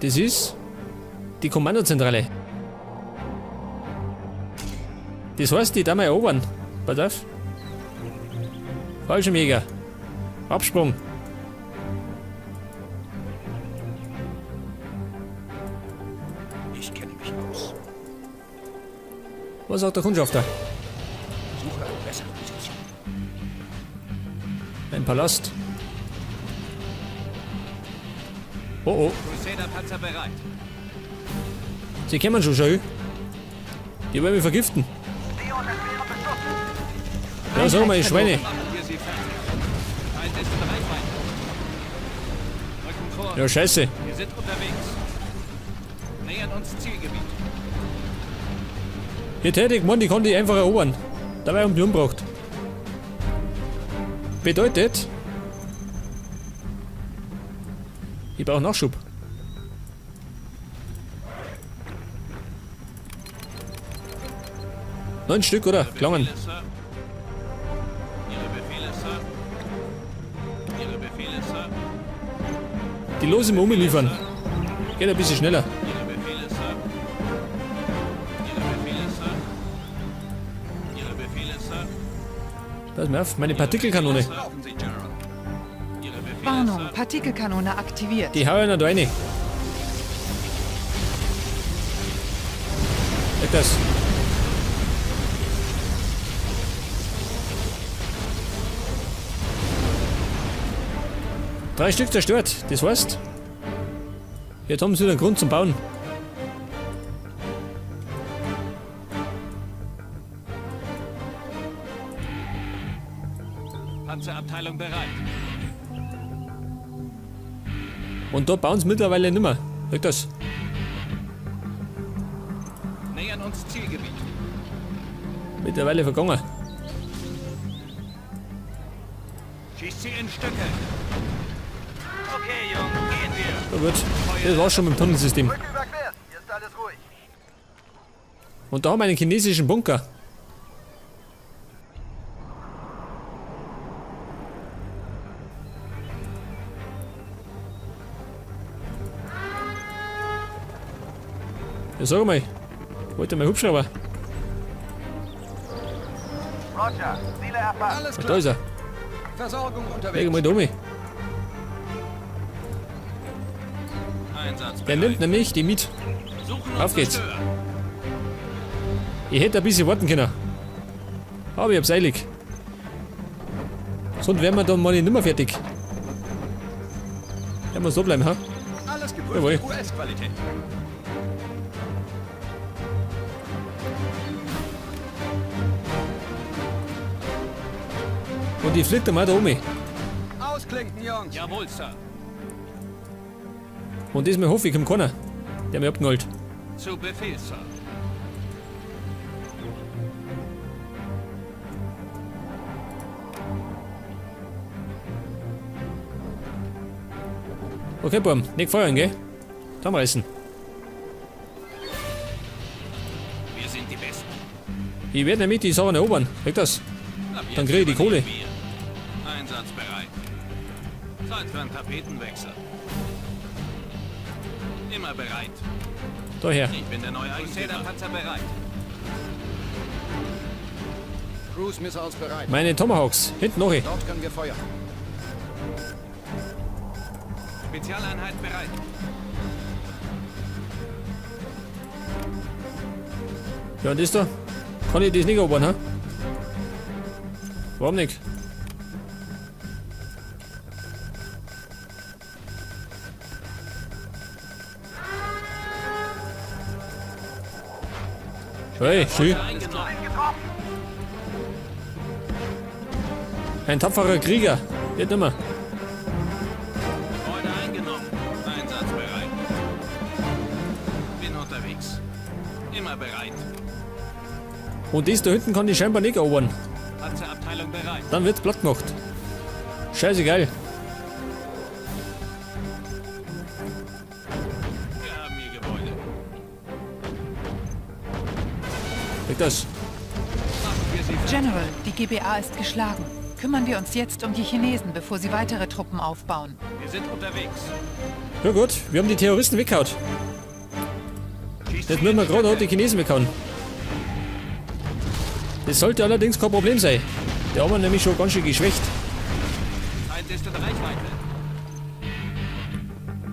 Das ist die Kommandozentrale. Das heißt, die da mal erobern. Pass auf. Fallschirmjäger. Absprung. Ich kenne mich aus. Was sagt der Kundschafter? Suche eine bessere Position. Ein Palast. Oh oh. Crusader-Panzer bereit. Sie kommen schon, schau. Die wollen mich vergiften. Stehe unter schwerem Beschuss. Ja, sag mal, ihr Einheit Schweine. verloren. Machen wir sie fertig. Feind ist in Reichweite. Rücken vor. Ja, scheiße. Wir sind unterwegs. Nähern uns Zielgebiet. Hier tätig, Mann, die kann die einfach erobern. Dabei haben die umgebracht. Bedeutet, ich brauche Nachschub. Neun Stück, oder? Klangen. Befehle, Sir. Ihre Befehle, Sir. Ihre Befehle, Sir. Die Lose mal umliefern. Geht ein bisschen schneller. Ihre Befehle, Sir. Ihre Befehle, Sir. Ihre Befehle, Sir. Pass mal auf, meine Partikelkanone. Laufen Sie, General. Ihre Befehle, Warnung, Sir. Partikelkanone aktiviert. Die hau ich noch da rein. Weg das. Drei Stück zerstört, das heißt, jetzt haben sie wieder einen Grund zum Bauen. Panzerabteilung bereit. Und da bauen sie mittlerweile nimmer. Weg das. Nähern uns Zielgebiet. Mittlerweile vergangen. Schießt sie in Stücke. Okay, Jungs, gehen wir. Na gut, das war's schon mit dem Tunnelsystem. Brücke überquert. Hier ist alles ruhig. Und da haben wir einen chinesischen Bunker. Ja, sag mal, wollte mein Hubschrauber. Roger. Ziele erfasst. Alles Ja, klar. da ist er. Versorgung Leg unterwegs. mal da um. Einsatz Der nimmt nämlich die mit. Suchen und Auf geht's. zerstören. Ich hätte ein bisschen warten können. Aber ich hab's eilig. Sonst wären wir dann mal nicht mehr fertig. Ja, muss so bleiben, ha? Alles Jawohl. geprüfte US-Qualität. Und ich flieg da mal da um. Ausklinken, Jungs. Jawohl, Sir. Und diesmal hoffe ich, kommt keiner. Der mich abgeholt. Zu Befehl, Sir. Okay, Burm, nicht feuern, gell? Zusammenreißen. Wir sind die Besten. Ich werde nämlich die Sachen erobern. Krieg das. Ab Dann jetzt krieg ich die Kohle. übernehmen wir. Einsatzbereit. Zeit für einen Tapetenwechsel. Immer bereit. Daher. Ich bin der neue Eigentümer. Panzer bereit. Cruise Missiles bereit. Meine Tomahawks. Hinten noch. Dort können wir feuern. Spezialeinheit bereit. Ja, und das da? Kann ich das nicht erobern, ha? Warum nicht? Hey, schön. Eingenommen. Ein tapferer Krieger. Geht nimmer. Gebäude eingenommen. Einsatzbereit. Bin unterwegs. Immer bereit. Und das da hinten kann ich scheinbar nicht erobern. Panzerabteilung bereit. Dann wird's platt gemacht. Scheißegal. Wir haben ihr Gebäude. Weg das. Machen wir sie fertig. General, die GBA ist geschlagen. Kümmern wir uns jetzt um die Chinesen, bevor sie weitere Truppen aufbauen. Wir sind unterwegs. Ja gut, wir haben die Terroristen weggehauen. Schießt Jetzt sie müssen in wir gerade noch Stücke. die Chinesen weghauen. Das sollte allerdings kein Problem sein. Die haben wir nämlich schon ganz schön geschwächt. Feind ist in Reichweite.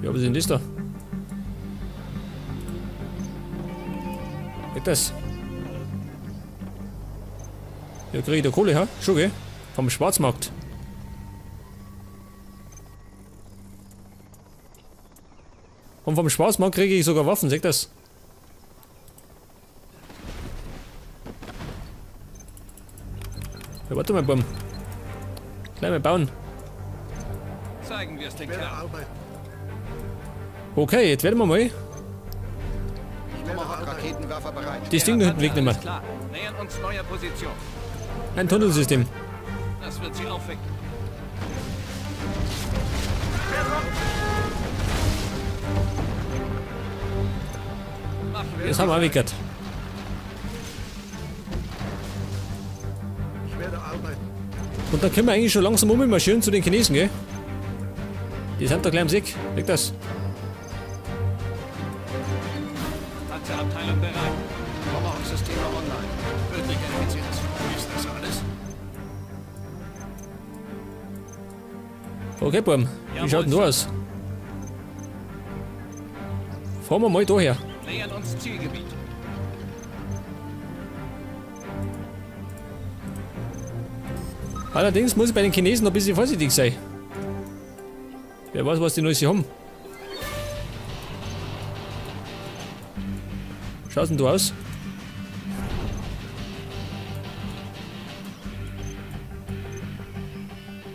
Ja, was ist denn das da? Geht das? Ja, krieg ich da Kohle, ha? Schon, gell? Vom Schwarzmarkt. Und vom Schwarzmarkt kriege ich sogar Waffen, seht das? Ja, warte mal, Baum. Gleich mal bauen. Zeigen wir es den Werde Kerl. arbeiten. Okay, jetzt werden wir mal Tomahawk-Raketenwerfer bereit. das Ding da hinten wegnehmen. Alles klar. Nähern uns neuer Position. Ein Tunnelsystem. Das wird sie aufwecken. Machen wir Das haben wir auch weggehört. Ich werde arbeiten. Und dann können wir eigentlich schon langsam ummarschieren zu den Chinesen, gell? Die sind da gleich am Sieg. Weg das. Panzerabteilung bereit. Tomahawk-Systeme online. Tödliche Effizienz. Ist das alles? Okay, Burm. Wie schaut denn da aus? Fahren wir mal da her. Nähern uns Zielgebiet. Allerdings muss ich bei den Chinesen noch ein bisschen vorsichtig sein. Wer weiß, was die noch haben. Schaut denn du aus?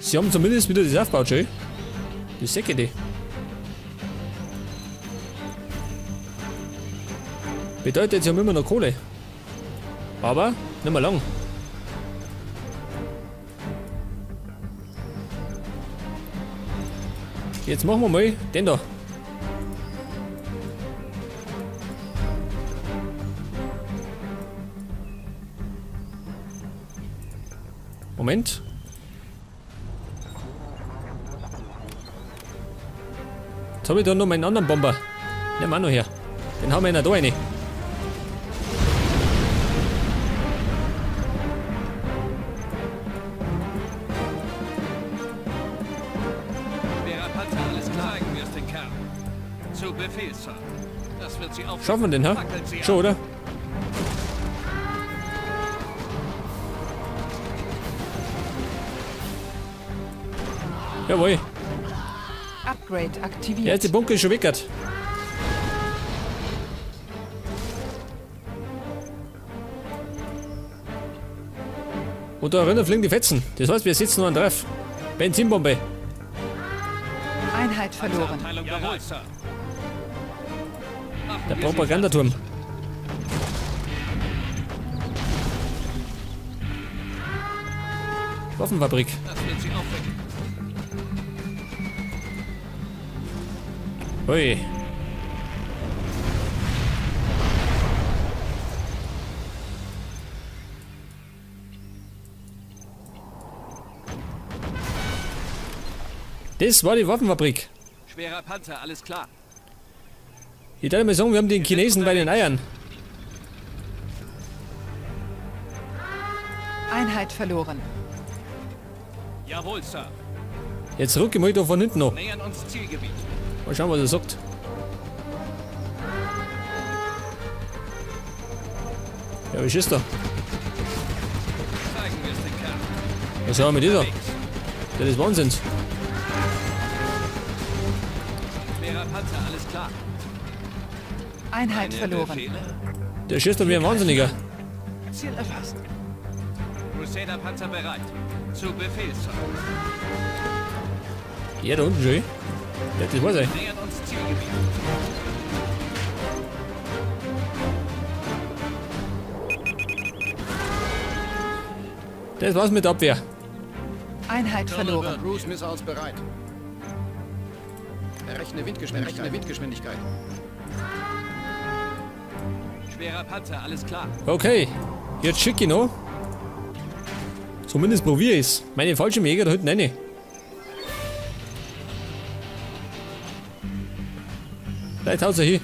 Sie haben zumindest wieder das aufgebaut, schön. Das sehe ich. Bedeutet, sie haben immer noch Kohle. Aber nicht mehr lang. Jetzt machen wir mal den da. Moment. Jetzt habe ich da noch meinen anderen Bomber. Nehmen wir auch noch her. Den haben wir ja da rein. Schwerer Panzer, alles klar. Zeigen wir es den Kerl. Zu Befehl, Sir. Das wird sie aufwecken. Schaffen wir den, ha? Fackelt sie Schon, ab. oder? Jawohl. Upgrade Der aktiviert. erste Bunker ist schon weggehört. Und da drinnen fliegen die Fetzen. Das heißt, wir sitzen nur an Treff. Benzinbombe. Einheit verloren. Panzerabteilung bereit, Sir. Machen Der wir sie Propagandaturm. Waffenfabrik. fertig. Das wird sie aufwecken. Ui. Das war die Waffenfabrik. Schwerer Panzer, alles klar. Ich darf mal sagen, wir haben den Chinesen bei den Eiern. Einheit verloren. Jawohl, Sir. Jetzt rucke ich mal da von hinten noch. Nähern uns Zielgebiet. Mal schauen, was er sagt. Ja, wie schießt er? Zeigen wir es den Kerl. Was haben wir mit dieser? Unterwegs. Das ist Wahnsinn. Schwerer Panzer, alles klar. Einheit Meine verloren. Befehle? Der schießt doch wie ein Wahnsinniger. Ziel erfasst. Crusader Panzer bereit. Zu Befehl, Sir. Ja, da unten schon. Ja, das war's ey. Nähern uns Zielgebiet. Das war's mit der Abwehr. Einheit verloren. Cruise Missiles bereit. Errechne Windgeschwindigkeit. Errechne Windgeschwindigkeit. Schwerer Panzer, alles klar. Okay, jetzt schicke ich noch. Zumindest probiere ich's. Meine falschen Jäger da hinten rein. Vielleicht haut er hin.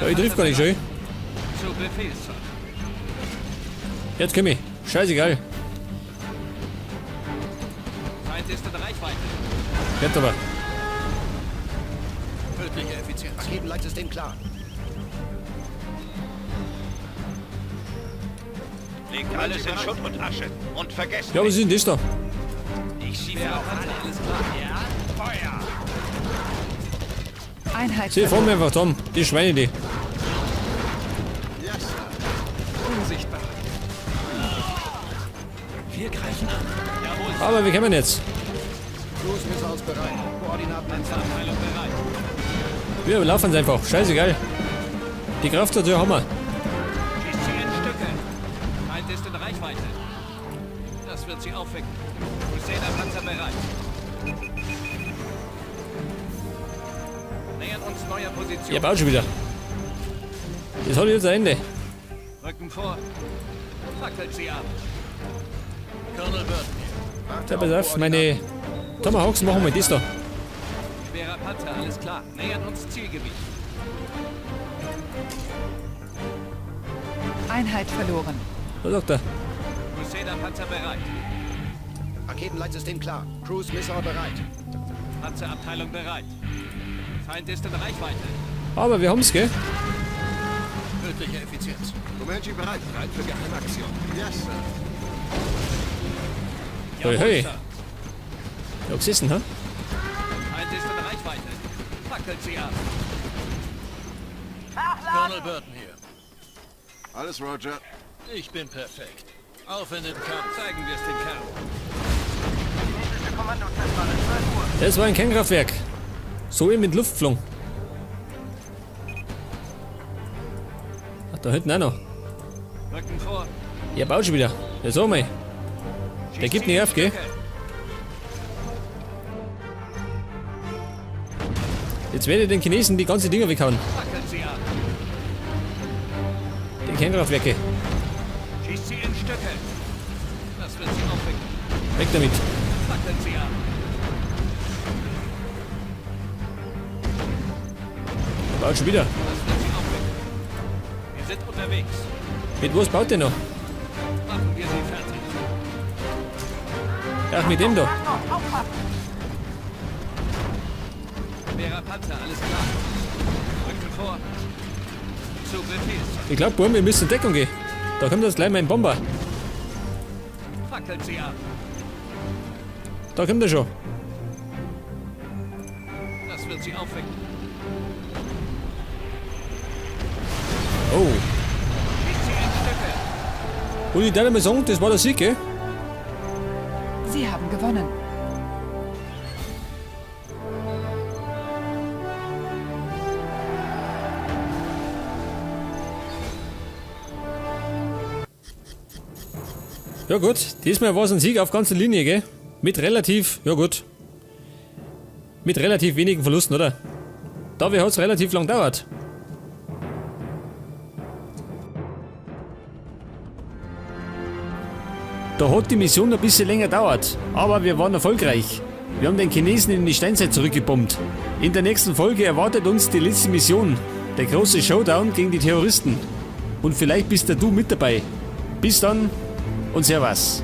Ja, ich triff gar nicht schön. Zu Befehl, Sir. Jetzt komm ich. Scheißegal. Feind ist in Reichweite. Jetzt aber. Tödliche Effizienz. Raketenleitsystem klar. Legt alles in Schutt und Asche und vergesst Ja, was ist denn das da? Ich schieße Schwerer auf Panzer, alle. alles klar. Ja, Feuer! Einheit Sie fahren verloren. mir einfach Tom. Die Schweine, die. Yes, Sir. Unsichtbar. Wir greifen an. Jawohl, Sir. Aber wir kommen jetzt. Cruise Missiles bereit. Koordinaten empfangen. Panzerabteilung bereit. Wir laufen einfach. Scheißegal. Die Kraft dazu haben wir. Schießt sie in Stücke. Feind ist in Reichweite. Das wird sie aufwecken. Crusader Panzer bereit. Nähern uns neuer Position. Ja, baut schon wieder. Das hat jetzt ein Ende. Rücken vor. Fackelt sie ab. Colonel Burton hier. Warte Ja, pass auf, meine Tomahawks machen wir das da. Schwerer Panzer, alles klar. Nähern uns Zielgebiet. Einheit verloren. Was sagt er? Crusader Panzer bereit. Raketenleitsystem klar. Cruise Missile bereit. Panzerabteilung bereit. Feind ist in Reichweite. Aber wir haben's, gell? Tödliche Effizienz. Comanche bereit. Bereit für Geheimaktion. Yes, Sir. Hey, Jawohl, hey. Sir. Ja, gesessen, hä? Feind ist in Reichweite. Fackelt sie ab. Colonel Burton hier. Alles Roger. Ich bin perfekt. Auf in den Kampf. Zeigen wir es den Kerl. Chinesische Kommandozentrale, 12 Uhr. Das war ein Kernkraftwerk. So eben mit Luft geflogen. Ach, da hinten auch noch. Rücken vor. Ja, baut schon wieder. Ja, so mal. Schießt Der gibt sie nicht in auf, gell? Stücke. Jetzt werde ich den Chinesen die ganzen Dinger weghauen. Fackelt sie ab. Die Kernkraftwerke. Schießt sie in Stücke. Das wird sie aufwecken. Weg damit. Fackelt sie ab. Baut schon wieder. Das wird sie aufwecken. Wir sind unterwegs. Mit was baut der noch? Machen wir sie fertig. Ach, mit dem da. Achtung, aufpassen! Schwerer Panzer, alles klar. Rücken vor. Zu Befehl, Sir. Ich glaube, Burm, wir müssen in Deckung gehen. Da kommt jetzt gleich mein Bomber. Fackelt sie ab. Da kommt er schon. Das wird sie aufwecken. Oh. Schießt sie in Stücke. Und ich darf mal sagen, das war der Sieg, gell? Sie haben gewonnen. Ja gut, diesmal war es ein Sieg auf ganzer Linie, gell? Mit relativ, ja gut. Mit relativ wenigen Verlusten, oder? Dafür hat es relativ lang gedauert. Da hat die Mission ein bisschen länger gedauert, aber wir waren erfolgreich. Wir haben den Chinesen in die Steinzeit zurückgebombt. In der nächsten Folge erwartet uns die letzte Mission, der große Showdown gegen die Terroristen. Und vielleicht bist da du mit dabei. Bis dann und Servus.